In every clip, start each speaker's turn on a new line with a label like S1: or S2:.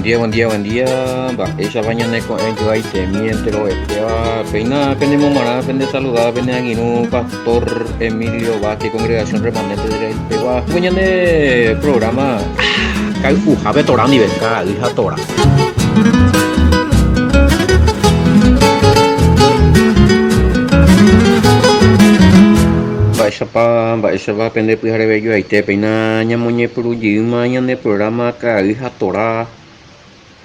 S1: Buen día, buen día, buen día. Mba'éichapa ñane ko'ẽ joaitemi enterovetéva. Péina penemomarã, pende saludada, pene angirũ Pastor Emilio Vázquez, Congregación Remanente de Israel pegua. Ko ñane programa kay'uhápe Torá ndive, ka'ay ha Torá. Mba'éichapa, mba'éichapa pende pyhareve joaite, péina ñamoñepyrũ jeýma ñane programa Ka'ay ha Torá.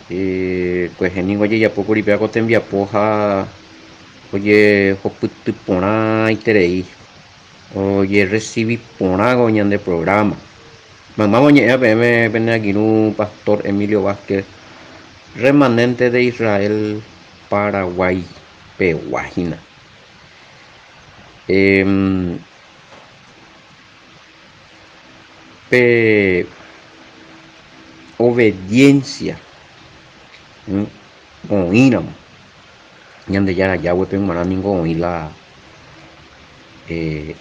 S1: Kuehe ningo ojejapókuri péva ko tembiapo ha ojehopyty porãiterei, ojerresivi porãvo ñande programa. Maymáva oñe'ẽva peẽme pene angirũ Pastor Emilio Vázquez, Remanente de Israel Paraguay pegua hína. Pe obediencia oĩramo Ñandejára Yahweh-pe g̃uarã ningo oĩ la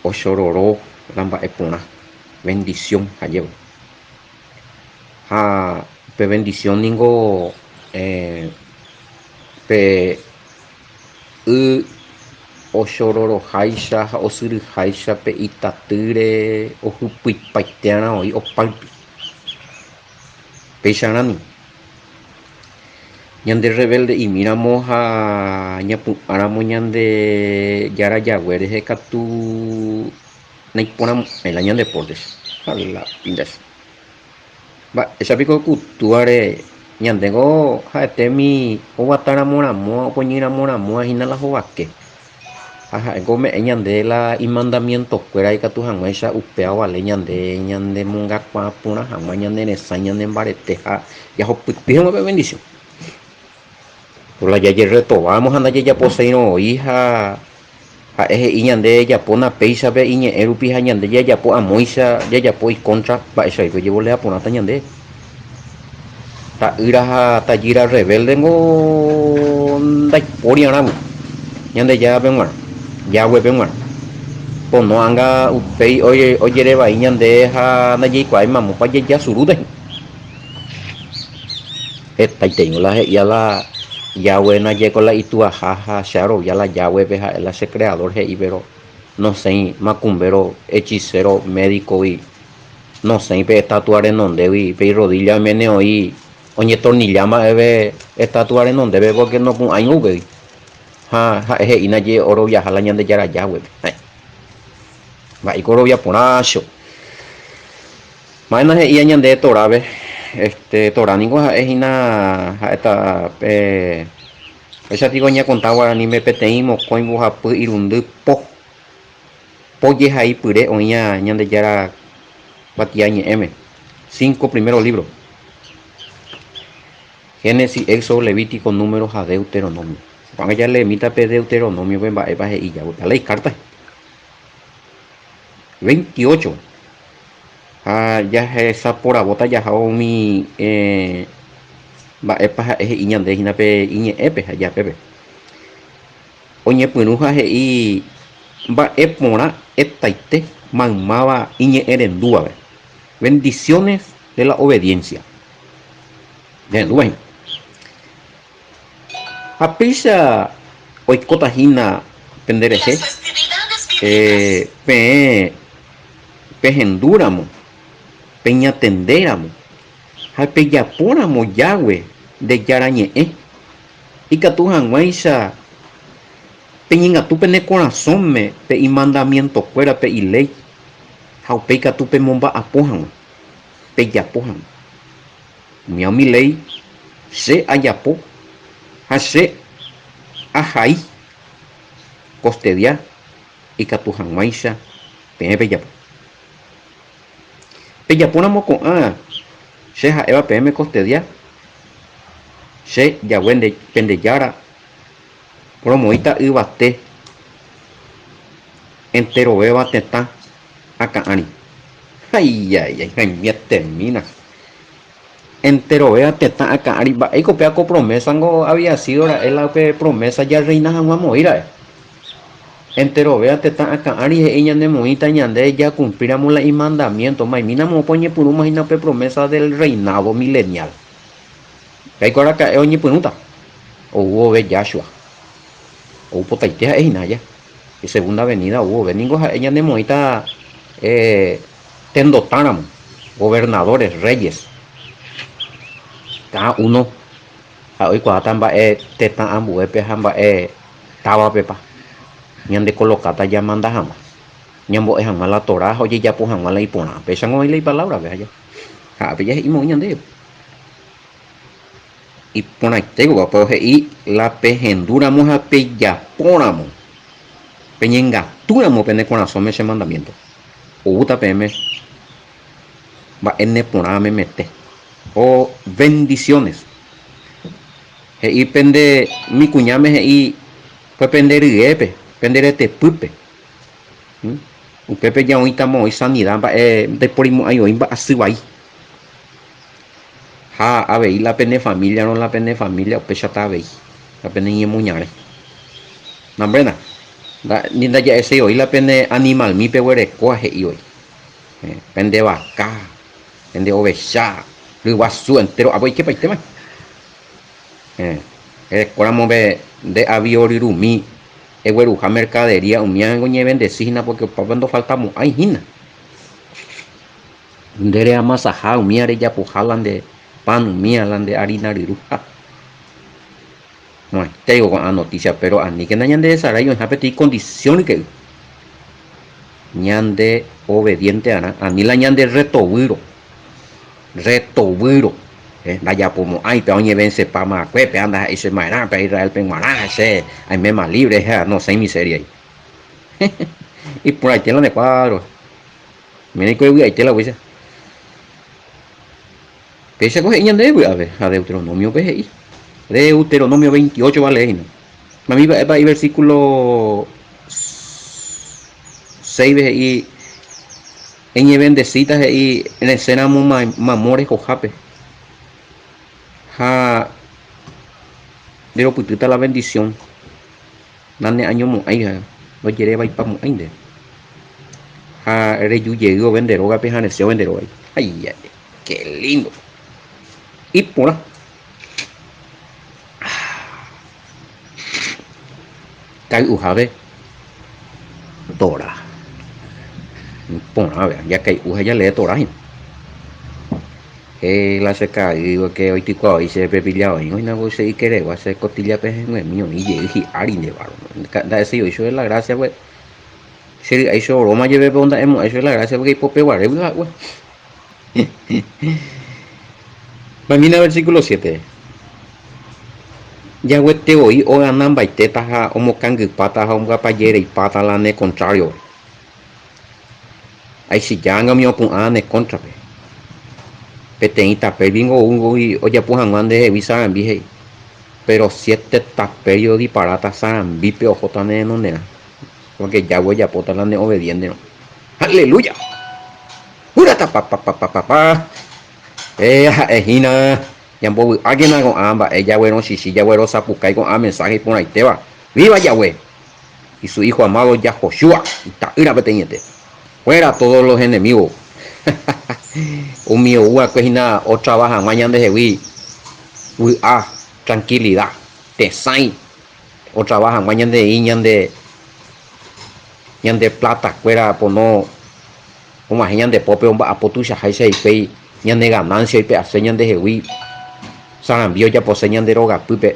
S1: ochororo la mba'e porã, bendición ha'éva. Ha pe bendición ningo pe y ochororoháicha ha osyryháicha pe itatýre ohypyipaite'arã oĩ opáype. Péicharã ningo. Ñande rrevelde'imíramo ha ñapu'ãramo ñande Jára Yahweh rehe katu naiporãmo'ãi la ñande pórte. Ha la pínta che. Mba'éicha piko ku túare ñandéngo ha'etémi oguataramo ramo, opoñyramo ramo hína la hovake. Ha ha'éko ome'ẽ ñande la imandamientokuéra ikatu hag̃uáicha upéva ovale ñande ñanemongakuaa porã hag̃ua ñane resãi, ñane mbarete ha jahupyty hag̃ua pe vendisión. Por la jajerretováramo ha ndajajaposéirõ voi ha ha'e he'i ñande jajapóna péicha pe iñe'ẽ rupi ha ñande jajapo amóicha jajapo ikóntra, mba'éicha piko ojevolea porãta ñande. Ta'ýra ha tajýra rrebéldengo ndaipóri arãgui Ñandejárape g̃uarã, Yahweh-pe g̃uarã. Pono anga upéi ojere vai ñande ha ndajaikuaái mamópa jajasurúta hína. Hetaiteíngo la he'íva la Yahweh najeko la ituaha ha che arovia la Yahweh-pe ha'e la che creador he'i péro nosẽi makumbéro, hechicero, médicogui. Nosẽi pe estatua renondégui, pe irrodilla oiméne oĩ oñetornilla mba'eve estatua renondépe pórke nopu'ãi upégui. Ha ha'e he'i ndaje oroviaha la Ñandejára Yahweh-pe. Ha'e. Mba'éiko orovia porã cho. Mba'éna he'íva ñande Torápe? Este, Torá ningo ha'e hína ha'éta pe péicha piko ñakonta guaraníme peteĩ, mokõi, mbohapy, irundy, po. Po jehaipyre oĩva Ñandejára kuatiañe'ẽme, cinco primero libro, Génesis, Éxodo, Levítico, Número ha Deuteronomio. Ko'ág̃a jaleemíta pe Deuteronomio-pe mba'épa he'i jave. La icarta 28. Ha jahesaporavóta jahávo umi mba'épa ha'e he'i ñande hína pe iñe'ẽpe ha ijapépe. Oñepyrũ ha he'i mba'e porã etaite maymáva iñe'ẽrendúvape, Bendiciones de la obediencia. Ñahendúva hína. Ha péicha oikóta hína penderehe, peẽ pehendúramo, peñatendéramo ha pejapóramo Yahweh nde Jára ñe'ẽ, Ikatu hag̃uáicha peñengatu pene korasõme pe imandamientokuéra, pe iléi, ha upéi katu pemomba'apo hag̃ua, pejapo hag̃ua. Umíva umi léi che ajapo ha che ahai kostedia ikatu hag̃uáicha peẽ pejapo. Pejapóramo ko'ã che ha'éva peẽme kostedia, Che, Yahweh nde, pende Jára, romoĩta yvate enterovéva tetã akã ári. Aiaiai, haimietemína. Enterovéva tetã akã ári, mba'éiko péva ko promesa-ngo había sido ra'e la upe promesa jarreina hag̃ua moĩ ra'e. Enterovéva tetã akã ári he'i ñanemoĩta ñande jakumplíramo la imandamiénto, maimínamo opa oñepyrũma hína upe promesa del reinado milenial. Péiko araka'e oñepyrũta ou vove Yahshua. Ou potaite ha'e hína aja. Pe segunda venida ou vove ningo ha'e ñanemoĩta tendotáramo, gobernadores, reyes. Cada uno ha'e oikuaáta mba'e tetã ambuépe ha mba'e távapepa ñandekolokáta ñamanda hag̃ua, ñambo'e hag̃ua la Torá ha ojejapo hag̃ua la iporã. Péichango oĩ la ipalávrape aja. Ha ápe jahe'íma oĩ ñandéve. Iporãitéko katu he'i la pehendúramo ha pejapóramo, peñengatúramo pene korasõme che mandamiénto, oúta peẽme mba'e neporã memete. O bendiciones. He'i pende umi kuñáme he'i pe pende ryépe, pende retepýpe. Upépe ja oĩtamo oĩ sanida mba'e ndaiporimo'ãi oĩ mba'asy vai. Ha avei la pene familia-rõ la pene familia upéichata avei, la pene ñemoñare. Nambréna, ni ndaja'eséi voi la pene animalmi peguerekóva he'i voi. Pende vaka, pende ovecha, ryguasu entéro ápe oikepaitéma. Erekóramo pe nde avio ryrumi egueruha mercadería umíva ningo oñevendesi hína pórke opápe ndofaltamo'ãi hína. Nde reamasaha umíva rejapoha la nde pan umíva la nde arína ryru. Ha! Moaitéiko ko'ã notísia, péro aníkena ñanderesarái oĩha peteĩ kondisión ryke'y. Ñande obediente arã, ani la ñande retovýro. Retovýro. Eh, ndajapomo'ãi péva oñevensepáma va'ekue, péva ndaha'éi che ma'erã, péva Israélpe g̃uarã, che aiméma libre ha nosẽi misériai. Iporãite la nde cuadro. Mírãiko evy'aite la upéicha. Péichako he'i ñandéve vy'ápe ha Deuteronomio-pe he'i. Deuteronomio 28 vale hína. Mami mba'épa iversíkulo 6-pe he'i eñevendesíta he'i resẽramo mamo rehohápe ha nderopytýta la vendisión. Naneañomo'ãi ha ndojerevaipamo'ãi nde. Ha reju jey vove nde rógape ha resẽ vove nde rógagui. Aijai, qué lindo. Iporã. Kay'uhápe Torá. Iporãve, jakay'u ha jalee Torá hína. He la che ka'aýgui ke oitykuaa oĩ che pepilla oĩvo hína ko che ykeregua che costilla pehẽnguemi oĩ jey hi'ári nde barro. Nda'eséi oĩ chupe la gracia pues che ry'ái che oróma jepe pe nda'emo'ãi chupe la gracia porque ipopeguarégui ha'ue. Mamína versículo 7. Jaguete voi ogana mbaitéta ha omokangypáta ha ombyapajereipáta la ne contrario. Aichejánga umi opu'ã ne kóntrape. Peteĩ tape ningo ou ojapo hag̃ua ndehegui sarambi he'i, péro siete tapégui odiparáta sarambípe ohóta ne renonderã, pórke Yahweh ojapóta la neobediénterõ. Aleluya! Húratapapapapapa! Péa ha'e hína, ñambovy'ákena ko'ã mba'e jaguerochichĩ, jaguerosapukái ko'ã mensáhe iporãitéva. Víva Yahweh! Y su hijo amado Yahoshua, ita'ýra peteĩete. Fuera todos los enemigos. Umi ou va'ekue hína otrava hag̃ua ñandehegui vy'a, tranquilidad, tesãi, otrava hag̃ua ñandehegui ñande ñande plata kuéra pono og̃uahẽ ñande pópe omba'apo tuichaháicha hikuái ñane ganancia oipe'ase ñandehegui sarambi ojapose ñande rogapýpe.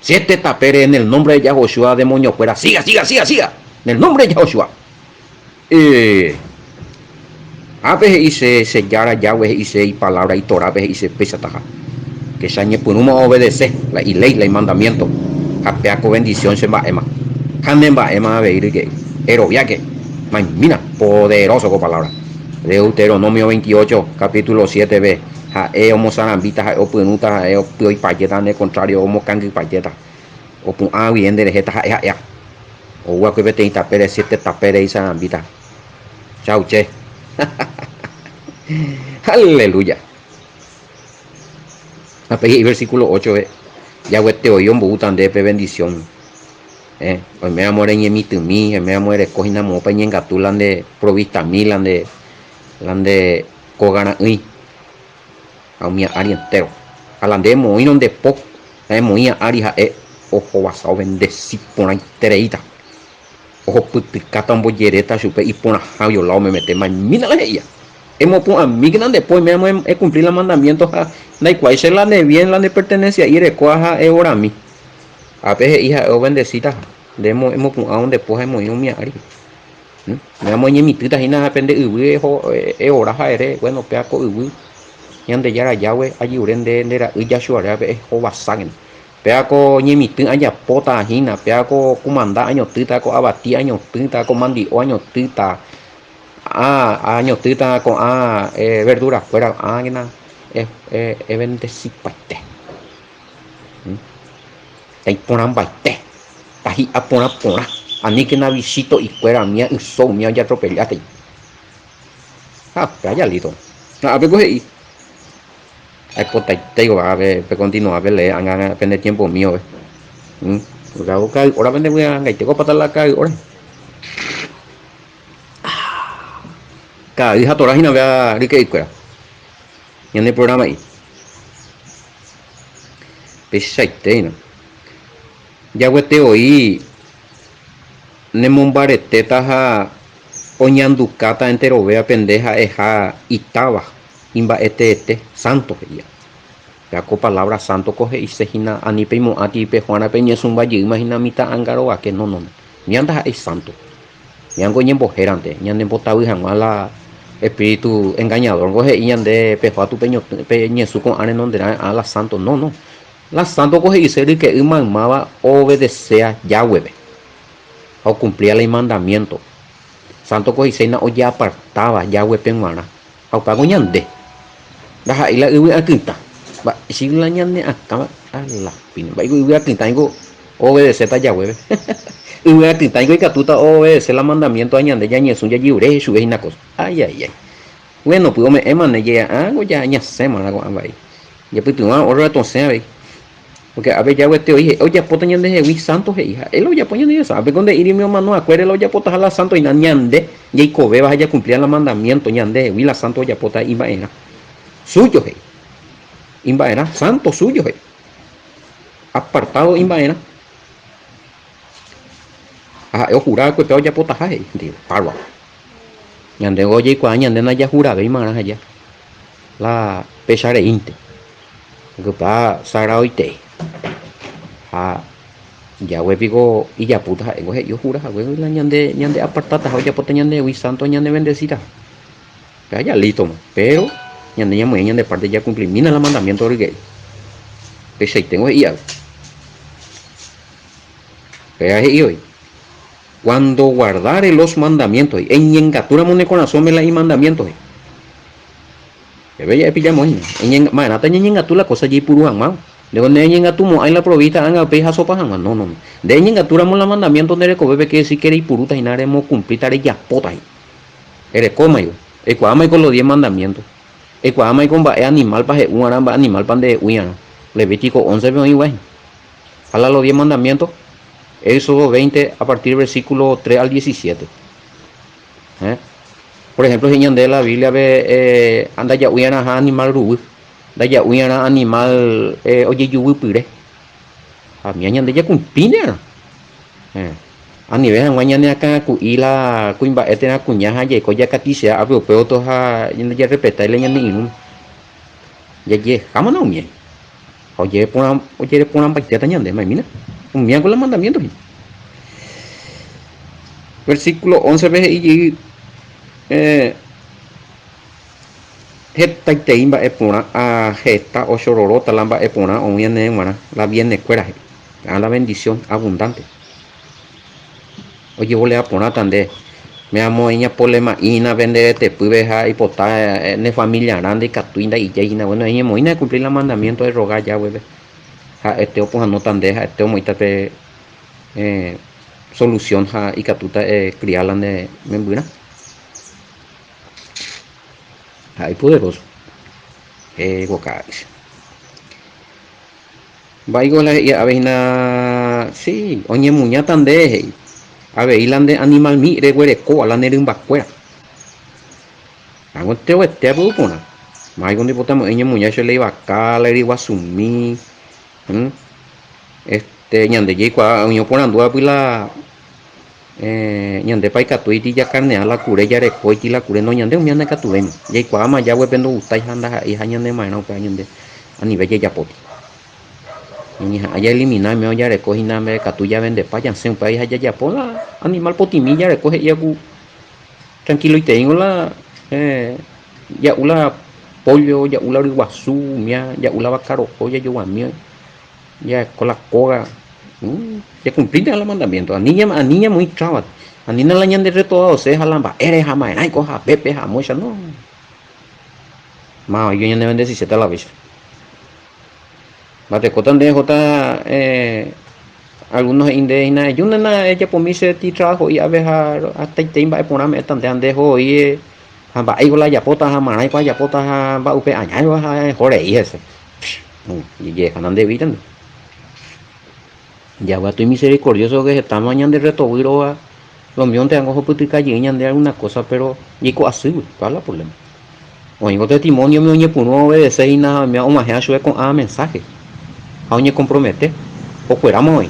S1: Siete tapére en el nombre de Yahoshua demoniokuéra siga, siga, siga, siga en el nombre de Yahoshua. Eh, ápe he'i che, che Jára Yahweh he'i che ipalabra itorápe he'i che péichataha. Que che añepyrũma oobedece la iley, la imandamiento, ha péa ko bendición che mba'éma. Ha ne mba'éma avei ryke'y. Eroviáke. Maimína, poderoso ko palabra. Deuteronomio 28, capítulo 7-pe. Ha'e omosarambíta, ha'e opyrũta, ha'e opyoipajéta, nde kontrário omokangypajéta. Opu'ã guive nderehe taha'e ha'éva. Ou va'ekue peteĩ tapére, siete tapére isarambíta. Cháu che. Aleluya. Ha pe he'i versículo 8-pe, Jaguete voi omboúta ndéve pe bendición. Eh, oiméramo reñemitỹmi, oiméramo ereko hína moõpa iñengatu la nde provistami, la nde, la nde kóga ra'ỹi ha umi ári entéro. Ha la nde emoĩrõ nde po, la emoĩva ári ha'e ohovasa ovendesi porãitereíta. Ohopytykáta ombojeréta chupe iporãha viola omemete maimína la he'íva. Emopu'ãmíkena nde po oiméramo ekumpli la mandamiénto ha ndaikuaái che la ne bien la ne pertenesia'i erekóva ha eorami. Ápe he'i ha'e ovendesíta nde emopu'ãvo nde po ha emoĩrõ umi ári. Oiméramo eñemitỹta hína ha pende yvy eora ha ere, Bueno, péva ko yvy Ñandejára Yahweh ajerure nde nde ra'y Jashuarévape ehovasákena. Péva ko ñemitỹ ajapóta hína, péva ko kumanda añotỹta, ko avati añotỹta, ko mandi'o añotỹta, añotỹta ko'ã verdurakuéra, ág̃a evendesipaite. Taiporãmbaite, tahi'a porã porã, aníkena vichito'ikuéra umía yso umía ojeatropellátai. Ha upéva jalíto. Ha ápeko he'i, Aipotaitéiko ápe pekontinua pelee ág̃a pene tiempomi vove. Upéva ka'ay óra pendevy'angaitéko opáta la ka'ay óra. Ka'ay ha tora hína upéva ryke'ykuéra. Ñane programa'i. Peichaite hína. Jaguete voi nemombaretéta ha oñandukáta enterovéva pende ha'eha itáva, imba'eteete, sánto he'íva. Péva ko palávra sánto ko he'ise hína ani peimo'ãti pehuára peñesũmba jeýma hína mitã'anga rovake. No, no, no. Umíva ndaha'éi sánto. Ñango ñembohérante, ñanembotavy hag̃ua la espíritu engañador ngo he'i ñande pehuatu peñotỹ peñesũ ko'ã renonderã ã la santo. No, no. La santo ko he'ise ryke'y maymáva oobedesea Yahweh-pe ha okumplía la imandamiento. Santo ko he'iséina ojeapartáva Yahweh-pe g̃uarã. Ha upéva ko ñande. Ndaha'éi la yvy akytã. Mba'éicha la ñane akãva alapíne. Mba'éiko yvy akytã niko oobedecéta Yahweh-pe. Yvy akytã niko ikatúta oobedece la mandamiento ha ñande ñañesũ jajerure chupe hína cosa. Ay, ay, ay. Bueno, py ome'ẽmane je'a'ãngo ja ñasẽmarã ko'ã mba'e. Japytyvõ ótra tosẽ avei. Porque ápe Yahweh oĩ he'i, ojapóta ñandehegui sánto he'i. Ha'e la ojapo ñandehegui sánto. Ápeko nde'íri umi omano'akuére la ojapotaha la sánto hína. Ñande jaikovéva ha jakumplíva la mandamiénto ñandehegui la sánto ojapóta imba'erã. Suyo he'i. Imba'erã, sánto suyo he'i. Apartado imba'erã. Ha ha'e ohura va'ekue péva ojapotaha he'i. Ndive, bárbaro. Ñandéngo jaikuaa ñande ndajahuravéimarã aja la péicha reínte. Okypa sagradoitei. Ha Yahweh piko ijapúta ha'éngo he'i ohura haguégui la ñande ñande apartataha ojapóta ñandehegui sánto ñanevendesitaha. Péva ja lístoma. Péro ñande ñamoĩ ñande párte jakumplimína la mandamiénto ryke'y. Peichaiténgo he'i avei. Péva he'i voi. Cuando guardare los mandamientos, he'i, eñengatúramo ne korasõme la imandamiénto, he'i. Pépe ja'epilla moĩ hína. Ma'erãta ñañengatu la kósa jaipuru hag̃ua. Ndéko nereñengatumo'ãi la provísta ág̃a upéi hasopa hag̃ua. No, no, no. Nde eñengatúramo la mandamiénto nde rekovépe quiere decir que reipurúta hína, remokumplíta, rejapóta hína. Erekómaiko. Eikuaámaiko los diez mandamientos. Eikuaámaiko mba'e animálpa he'u'arã, mba'e animálpa nde'ui'arã. Levítico óncepe oĩ guáhina. Ha la los diez mandamientos, Éxodo 20 a partir versículo 3 al 17. ¿Eh? Por ejemplo, he'i ñande la Bíbliape eh, ndaja'ui'arãha animal ruguy, ndaja'ui'arã animal eh, ojejuvy pyre. Ha mía ñande jakumplíne'arã. Eh, anive hag̃ua ñane akãku'i la kuimba'e térã kuña ha jaiko jakatichea ápe upe ótro ha ñande jarrespetái la ñane irũme. Jajehekámana umía. Ha ojere porã, ojere porãmbaitéta ñande, ma'emína. Umíako la mandamiento hína. Versículo 11-pe he'i jey eh, hetaitei mba'e porã ha heta ochororóta la mba'e porã oĩ ñandéve g̃uarã, la bienekuéra he'i. Ha la bendición abundante. Ojevolea porãta nde. Me amoĩ ñapolema'ĩ hína pe nde retepýpe ha aipota ne familiarã ndaikatúi ndaijái hína. Bueno, eñemoĩna ekumpli la mandamiento erroga Yahweh-pe. Ha'ete opohãnóta nde, ha'ete omoĩta pe solución ha ikatúta ekria la ne membyrã. Ha'e ipoderóso. Egokáicha. Mba'éiko la he'i ave hína, sí, oñemuñáta nde, he'i. Avei la nde animalmi reguerekóva, la ne rymbakuéra. Ág̃a enterovetéva py'u porã. Máviko ndoipotamo'ãi ñamuña che la ivaka, la ryguasumi, este ñande jaikuaa oĩ oporandúvapy la ñandépa ikatúiti jakarnea la kure jarekóiti la kure no ñande umíva ndaikatuvéima jaikuaáma jáguepe ndogustái ha ndaha'éiha ñanema'erã upéva ñande anive jajapóti. Ñañeha'ã jaelimina oimérõ jareko hína mbeguekatu javendepa jasẽ upévagui ha jajapo la animal potĩmi jareko he'íva ku tranquiloiteíngo la ja'u la pollo, ja'u la ryguasu umíva, ja'u la vaka ro'o jajoguami jareko la kóga jakumplíntena la mandamiento ani ani ñamoĩ traba anína la ñande retoadose ha la mba'ére ha ma'erãiko ha pépe ha amóicha no máva ñanevendesiséta la péicha. Mba'etekóta nde ehóta algunos he'i nde hína ejúnena ejapomi che ti trabajo'i ápe ha hetaitei mba'e porã ame'ẽta nde ha nde eho voi ha mba'éiko la ajapóta ha marãiko ajapóta ha mba'upe añáiva ha eho rei hese. Jejehekána ndeguíta nde. Jaguatu imisericordioso que hetáma ñande retovýrova lo míonte ángo ohupytyka jey ñande alguna cosa pero jaiko asýgui, cuál la problema. Oĩvo testimonio-me oñepyrũ oobedese hína ha oiméva og̃uahẽva chupe ko'ã mensaje ha oñekompromete, okueráma oĩ,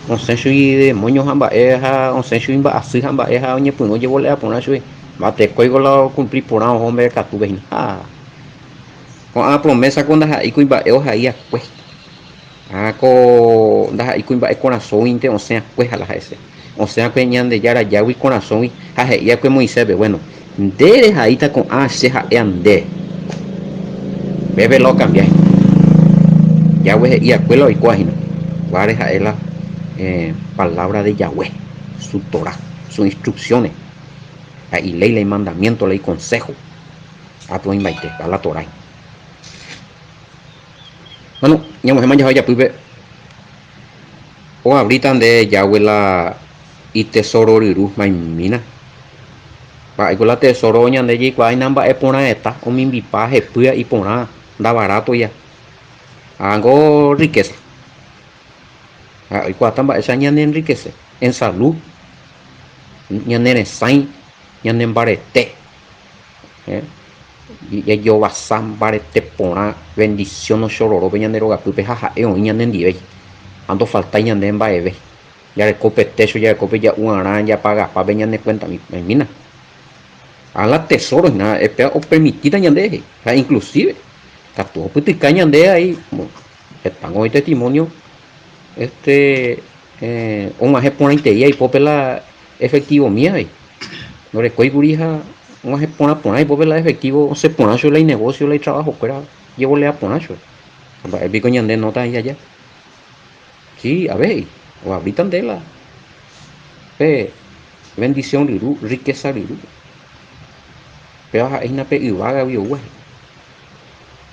S1: osẽ chugui demóño ha mba'e ha osẽ chugui mba'asy ha mba'e ha oñepyrũ ojevolea porã chugui, mba'etekóiko la okumpli porã oho mbeguekatúpe hína. Ha ko'ã promesa ko ndaha'éi kuimba'e ohai akue, ha ko ndaha'éi kuimba'e korasõguinte osẽ akue ha la ha'ese. Osẽ va'ekue Ñandejára Jágui korasõgui ha he'i va'ekue Moiséspe, Bueno, nde rehaíta ko'ã che ha'éva ndéve. Upépe la okambia hína. Yahweh he'i va'ekue la oikóva hína. Upévare ha'e la palabra de Yahweh, su Torá, sus instrucciones, ha iléi, la imandamiento, la iconsejo. Ápe oĩmbaite, upéva la Torá hína. Bueno, ñamohẽma jaha ojapýpe. Oavríta nde Yahweh la itesóro ryru maimína. Mba'éiko la tesóro ñande jaikuaáina mba'e porãeta, omimbipa hepýa iporã ndavaratoia. Ángo rrikésa. Ha oikuaáta mba'éicha ñaneenrikese en salu, ñaneresãi, ñanembarete. Jajovasa mbarete porã bendición ochororópe ñande rogapýpe ha ha'e oĩ ñanendivéi ha ndofaltái ñande mba'eve. Jareko pe técho, jareko pe ja'uarã, japagapa pe ñane kuentami. Aimína. Ha la tesoro hína péva opermitíta ñande rehe ha inclusive katu opytyka ñande ai hetángo oĩ testimonio este og̃uahẽ porãitei aipópe la efectivomi avei. Ndorekói kuri ha og̃uahẽ porã porã ipópe la efectivo osẽ porã chupe la inegocio, la itrabajo kuéra ojevolea porã chupe. Ha mba'e piko ñande nota he'i aja. Si, ave he'i, oavríta nde la pe bendición ryru, riqueza ryru. Péva ha'e hína pe yvágagui oúva he'i.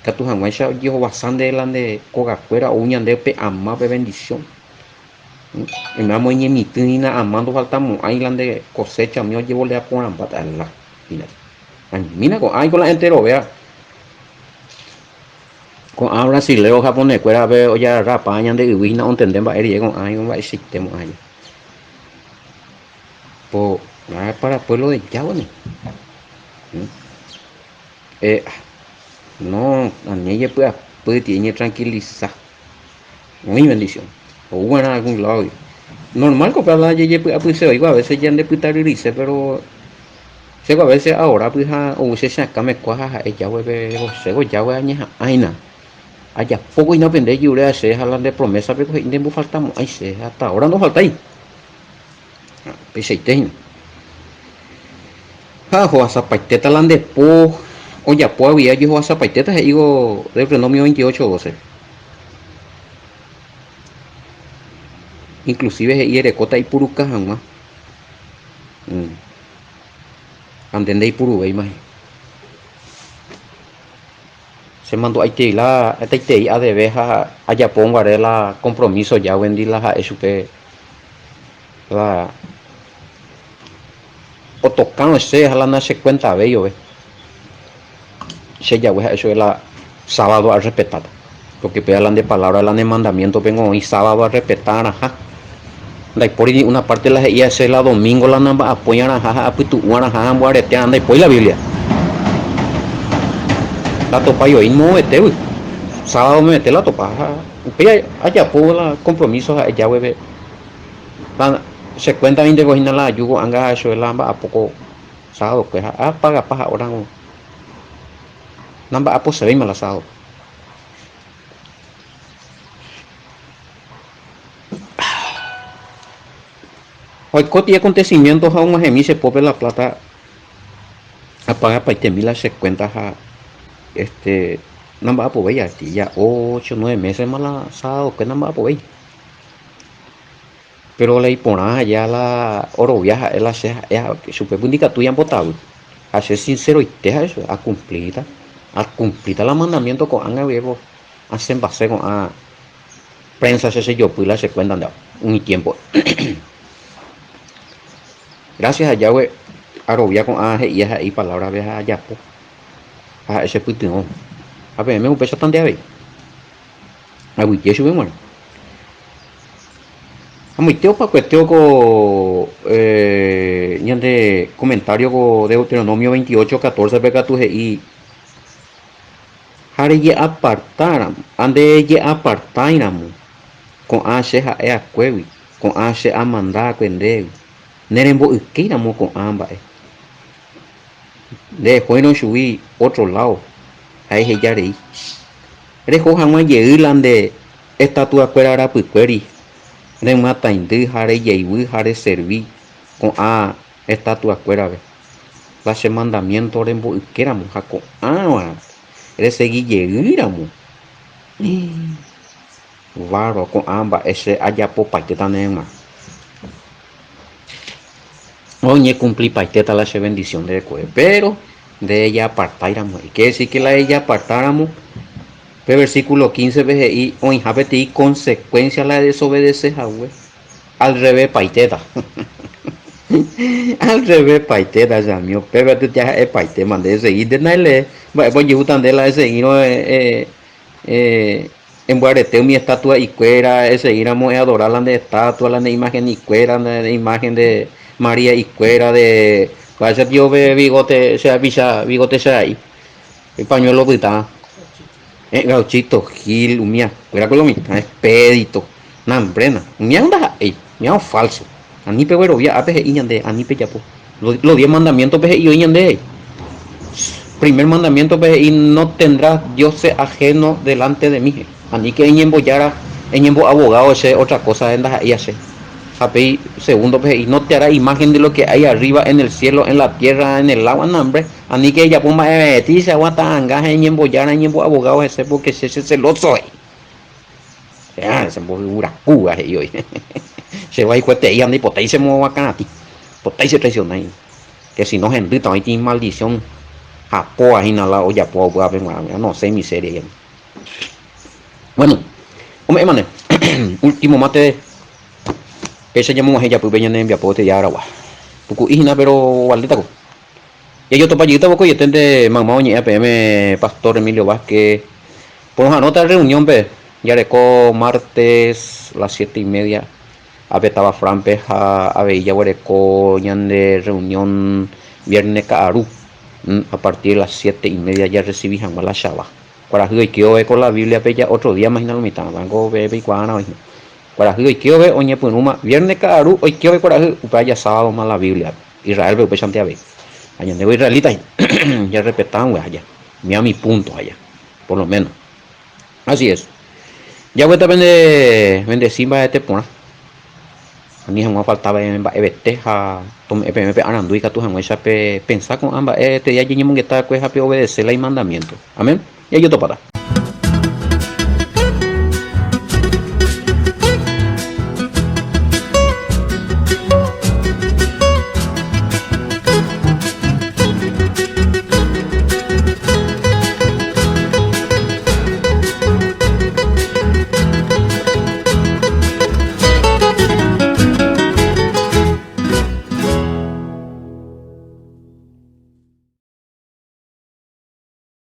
S1: Ikatu hag̃uáicha ojehovasa nde la nde kogakuéra ou ñande pe ama, pe bendición. Oiméramo eñemitỹ hína ama ndofaltamo'ãi la nde kosécha umi ojevolea porãmbáta la hína. Añemína ko'ã iko la enterovéva. Ko'ã brasiléro japonekuérape ojarrapa ñande yvy hína ontende mba'e rire ko'ã iko mba'eichaite mo'ã aja. Po para pueblo de Yahweh ni. No, ani ejepy'apýti, eñetranquilisa. Oĩ bendición. Ou va'erã algún lado. Normal ko péva la jajepy'apyse oĩva a veces ñande pytaryrýise pero chéko a veces aorápy ha ou che chakãme kua ha ha'e Yahweh-pe chéko Yahweh añeha'ã hína. Ajapóko hína upe nde ejurúva che ha la nde promesa-pe ko he'i ndembofaltamo'ãi che hasta ahora ndofaltái. Upeichaite hína. Ha ohoasapaitéta la nde po ojapóva guive ojehoasapaitéta he'ívo Deuteronomio 28, 12. Inclusive he'i erekóta ipuruka hag̃ua. Ha nde ndeipuruvéima hína. Chemandu'aitei la hetaitei adeve ha ajapo guare la compromiso Yahweh-ndi la ha'e chupe la otokárõ che ha la nachekuentavéi ove. Che Yahweh ha'e chupe la sábado arrespetáta, porque péva la nde palabra la ne mandamiento-pengo oĩ sábado arrespeta'arãha. Ndaipóri ni una parte la he'íva che la domingo la namba'apói'arãha ha apytu'u'arãha ha amboarete'arã ndaipói la Biblia. Ndatopái oĩ moõetégui, sábado memete la atopa ha upéi ajapo la compromiso ha'e jágueve. La che cuenta vinteko hína la aju ko'ág̃a ha chupe la amba'apo ko sábadokue ha apagapa ha'óramo namba'aposevéima la sábado. Oikóti acontecimiento ha og̃uahẽmi che pópe la plata apagapaitemi la che cuenta ha este namba'apovéi ati ya ocho, nueve mésema la sabadokue namba'apovéi. Péro la iporã aja la orovia ha'e la che ha'e ha chupe ndikatúi ambotavy. Ha che sinceroite ha'e chupe, akumplíta, akumplíta la mandamiento ko'ág̃a guive asẽmbase ko'ã prensa che chejopy la che cuenta nde umi tiempo. Gracias a Yahweh arovia ko'ã he'íva ha'e ipalabra-pe ha ajapo ha ha'e chepytyvõ. Ha peẽme upéichata nde avei. Aguyje chupe g̃uarã. Amoite opakuete ko ñande comentario ko Deuteronomio 28, 14-pe katu he'i Ha reje'apartáramo, ha ndereje'apartáiramo ko'ã che ha'e akuégui, ko'ã che amanda akue ndégui, nerembo'ykéiramo ko'ã mba'e, nderehóirõ chugui ótro ládo ha eheja rei, reho hag̃ua jey la nde estatuakuéra rapykuéri remyataindy ha rejaivy ha reservi ko'ã estatuakuérape. La che mandamiénto remboykéramo ha ko'ãva resegi jeýramo, bárbaro, ko'ã mba'e che ajapopaitéta ne g̃uarã. Oñekumplipaitéta la che vendisión nde rekove. Péro nde ejapartáiramo he'i. Quiere decir que la ejapartáramo, pe versículo 15-pe he'i oĩha peteĩ consecuencia la edesobedece hague. Al revés paitéta. Al revés paitéta, che amigo. Péva tuicha ha'e paitéma nde eseguíntena ele mba'épa ojehúta nde la eseguírõ embyarete umi estatua'ikuéra, eseguíramo eadora la nde estatua, la ne imagenikuéra, ne imagen de Maria'ikuéra, de mba'éicha pio pe bigote che apicha, bigote che a'i, pañuelo pytã. Gauchito Gil, umi akuéra ko lo mitã, Expedito, Nambrena, umi aũ ndaha'éi, umi aũ falso. Ani peguerovia, ápe he'i ñande, ani pejapo. Los diez mandamientos-pe he'i oĩ ñande he'i. Primer mandamiento-pe he'i no tendrás dioses ajeno delante de mí. Aníke eñembojára, eñemboabogado che otra cosa ndaha'éi che. Ha péi segundo-pe he'i no te harás imagen de lo que hay arriba en el cielo, en la tierra, en el agua, nambre. Aníke ejapo mba'evetíchagua ta'anga ha eñembojára eñemboabogado hese porque che cheselóso he'i. Che chembohyvurakúva he'i voi. Che vaikuetei ha ndaipotái chemoakãratĩ, potái chetraisionái. Que si no hendýta oĩta imaldición hapóva hína la ojapóva upévape g̃uarã, nosẽi miseria jave. Bueno, ome'ẽmane último mate péicha ñamog̃uahẽ japýpe ñane rembiapo este día aragua. Puku'i hína pero ovalétako. Jajotopa jeýta vokoieténte mayma oñe'ẽ peẽme Pastor Emilio Vázquez. Poha'arõta reunión-pe jareko martes las siete y media ápe táva Fran-pe ha avei jaguereko ñande reunión viernes ka'aru a partir de las siete y media jarrecibi hag̃ua la chava. Kuarahy oikéove ko la Biblia-pe ja otro día-ma hína lo mitã, banco peẽ peikuaárã oĩhína. Kuarahy oikéove oñepyrũma viernes ka'aru oikéove kuarahy, upéva ja sábado-ma la Biblia-pe. Israel-pe upéichante avei. Ha ñandévo israelita hína, jarrespetávongue aja, umíva mi punto aja, por lo menos. Así es. Jagueta pende bendeci mba'ete porã. Ani hag̃ua ofalta mba'evete ha tome'ẽ peẽme pe arandu ikatu hag̃uáicha pe pensa ko'ã mba'e este día ñañemongeta va'ekue ha pe obedece la imandamiento. Amén. Jajotopáta.